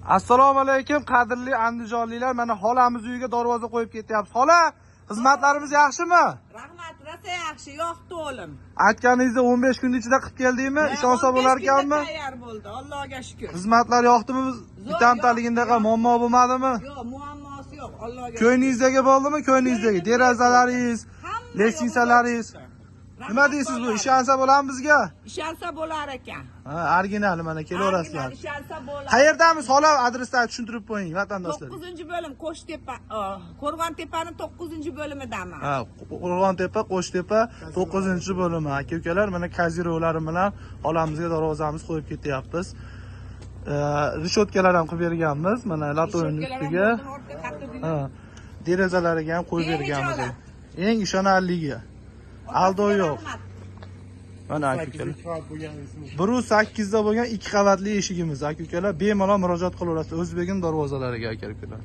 Assalomu alaykum, qadrli andijonliklar. Mana xolamiz uyiga darvoza qo'yib ketyapmiz. Xola, xizmatlarimiz yaxshimi? Rahmat, rosa yaxshi, yoqdi o'g'lim. Aytganingizdek 15 kun ichida qilib keldikmi? Ishonsa bo'lar ekanmi? Tayyor bo'ldi, Allohga shukr. Xizmatlar yoqdimi? Bitamtaligindaqa muammo bo'lmadimi? Yo'q, muammosi yo'q, Allohga shukr. Ko'nglingizdagi bo'ldimi? Ko'nglingizdagi derazalaringiz, Hamma lestnitsalaringiz. yo'q. Nima deysiz, bu ishonsa bo'ladimi bizga? Ishonsa bo'lar ekan. Ha, originali mana kelaverasizlar. Original ishonsa bo'ladi. Qayerdamiz xola? Adresni tushuntirib qo'ying vatandoshlarga. 9-bo'lim Qo'shtepa, Qo'rg'ontepaning 9-bo'limidaman. Ha, Qo'rg'ontepa, Qo'shtepa 9-bo'limi. Aka ukalar, mana kazirovlari bilan xolamizga darvozamiz qo'yib ketyapmiz. Reshotkalar ham qilib berganmiz. Mana latoyning ustiga. Ha, derazalariga ham qo'yib berganmiz. Eng ishonarligi. Aldov yo'q. Mana aka ukalar. 1.8 da bo'lgan 2 qavatli eshigimiz, aka ukalar, bemalol murojaat qilaverasiz O'zbegim darvozalariga, aka ukalar.